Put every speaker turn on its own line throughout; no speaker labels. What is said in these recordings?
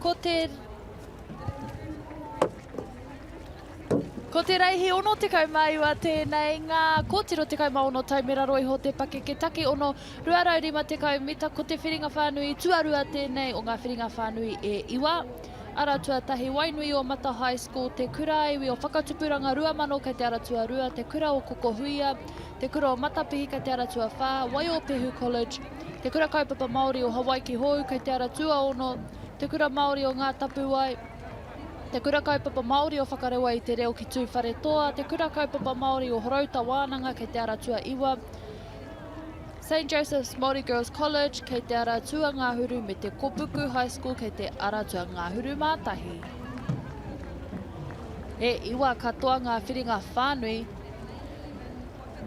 Ko te Ko te reihi 69 tēnei, ngā kōtiro 16 tau me raro iho te pakeke taki ono 250 mita, ko te whiringa whānui tuarua tēnei o ngā whiringa whānui e iwa. Ara tuatahi, Wainui o Mata High School, Te Kura-a-Iwi o Whakatupuranga 2000 kei te ara tuarua, Te Kura o Kokohuia, Te Kura o Matapihi kei te ara tuawhā, Waiopehu College, Te Kura Kaupapa Māori o Hawaiki Hou kei te ara tuaono, Te Kura Māori o Ngā Tapuwae, Te Kura Kaupapa Māori o Whakarewa i te Reo ki Tūwharetoa, Te Kura Kaupapa Māori o Horouta Wānanga kei te ara tuaiwa, St Joseph's Māori Girls College kei te ara tuangahuru me Te Kopuku High School kei te ara tuangahuru mā tahi. E iwa katoa ngā whiringa whānui.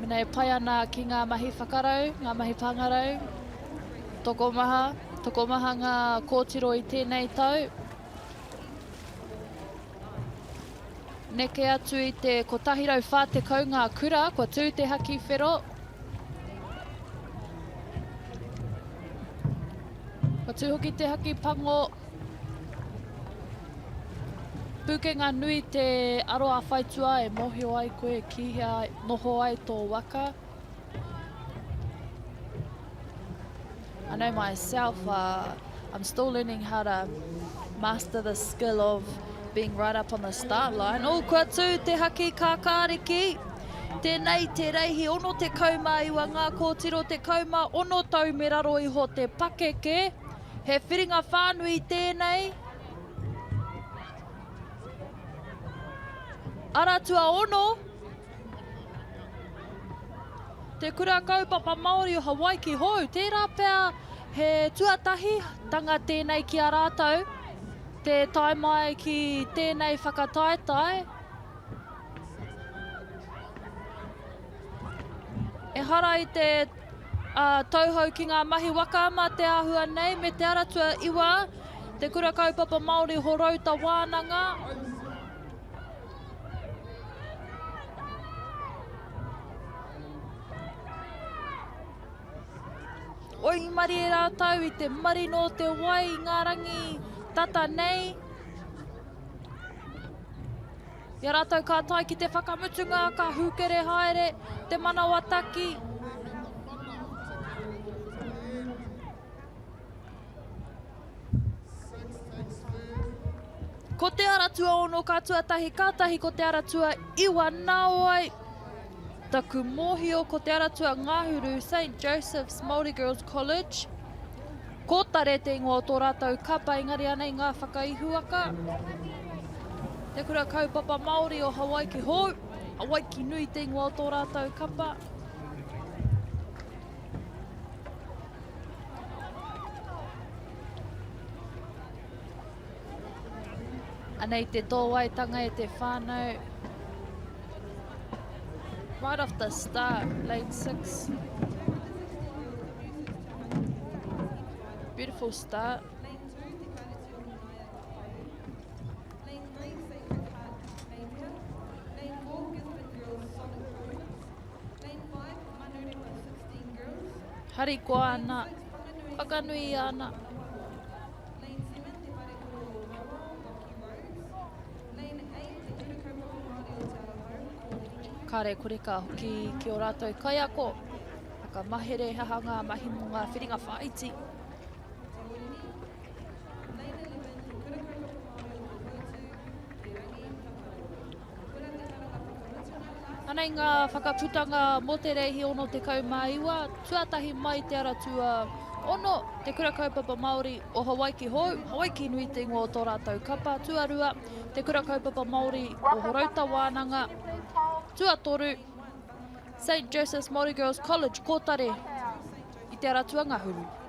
Mena e pai ana ki ngā mahi whakarau, ngā mahi pāngarau, tokomaha, tokomaha ngā kōtiro i tēnei tau. Neke atu i te 140 ngā kura kua tū te haki whero. Kua tū hoki te haki pango. Pūkenga nui te aro a whaitua e mōhio ai koe ki hea noho ai tō waka. I know myself, uh, I'm still learning how to master the skill of being right up on the start line. Oh, kua tū te haki kākāriki. Tēnei te reihi 69 ngā kōtiro 16 tau me raro iho te pakeke. He whiringa whānui tēnei. Ara tuaono. Te Kura Kaupapa Māori o Hawaiki Hou, tērā pea he tuatahi tanga tēnei ki a rātou, te tae mai ki tēnei whakataetae. Ehara i te uh, tauhou ki ngā mahi waka ama te āhua nei me Te Aratua Iwa, Te Kura Kaupapa Māori Horouta Wānanga. Waimarie rātou i te marino o te wai i ngā rangi tata nei. I a rātou ka tae ki te whakamutunga, ka hūkere haere te manawataki. Ko te ara tuaono ka tuatahi, kātahi ko te ara tuaiwa nāwai. Taku mōhio ko te ara tuangahuru, St Joseph's Māori Girls College. Kōtare te ingoa o tō rātou kapa, engari anei ngā whakaihuwaka. Te Kura Kaupapa Māori o Hawaiki Hou, Hawaiki Nui te ingoa o tō rātou kapa. Anei te tōwaitanga e te whānau. Right off the start, lane 6. Beautiful start. Harikoa ana, whakanuia ana. Kāre kore ka hoki ki ō rātou kaiako, whakamahere he aha ngā mahi mō ngā whiringa whāiti. Anei ngā whakaputanga mō te reihi 69, tuatahi mai te ara tua ono, te Kura Kaupapa Māori o Hawaiki Hou, Hawaiki Nui te ingoa o tō rātou kapa, tuarua, te Kura Kaupapa Māori o Horouta Wānanga, tuatoru, St Joseph's Māori Girls College, Kōtare, i te ara tuangahuru.